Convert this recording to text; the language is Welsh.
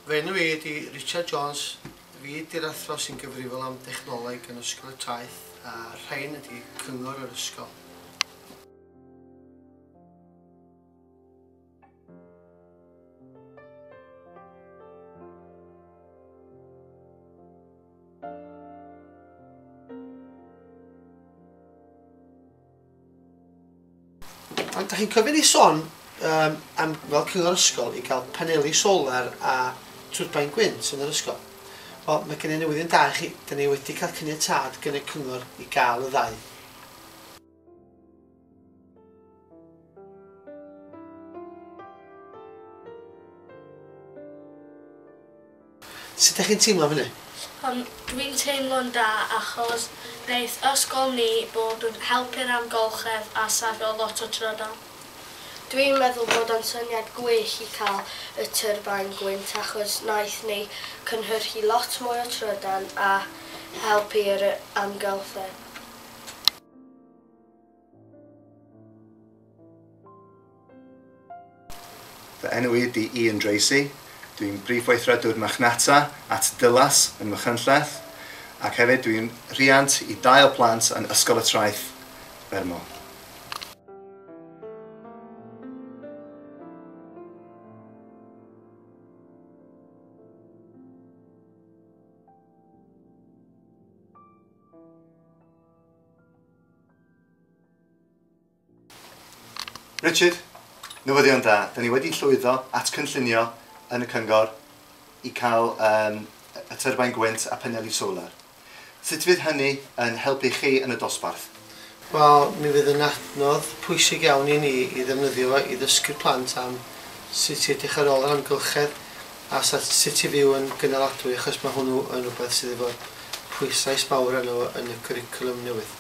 Fy enw i ydi Richard Jones, fi ydi'r athro sy'n gyfrifol am dechnoleg yn Ysgol y Traeth a rhain ydi cyngor yr ysgol. Ond dach chi'n cofio ni sôn um, am fel cyngor ysgol i gael paneli solar a turbine gwynt yn yr ysgol? Wel, mae gen i newyddion da i chi. Da ni wedi cael caniatâd gan y cyngor i gael y ddau. Sut dach chi'n teimlo am hynny? Dwi'n teimlo'n da achos wneith ysgol ni bod yn helpu'r amgylchedd a safio lot o trydan. Dwi'n meddwl bod o'n syniad gwych i cael y turbine gwynt achos wnaeth ni cynhyrchu lot mwy o trydan a helpu'r amgylchedd. Fy enw i ydy Ian Dracey, dwi'n Brif Weithredwr Marchnata at Dulas yn Machynlleth, ac hefyd dwi'n rhiant i dau o plant yn Ysgol y Traeth, Bermo. Richard, newyddion da. Da ni wedi llwyddo at cynllunio yn y cyngor i cael um, y turbine gwynt a paneli solar. Sut fydd hynny yn helpu chi yn y dosbarth? Wel, mi fydd yn adnodd pwysig iawn i ni i ddefnyddio fo i ddysgu'r plant am sut i edrych ar ôl yr amgylchedd a sut i fyw yn gynaladwy achos mae hwnnw yn rhywbeth sydd efo pwyslais mawr arno fo yn y cwricwlwm newydd.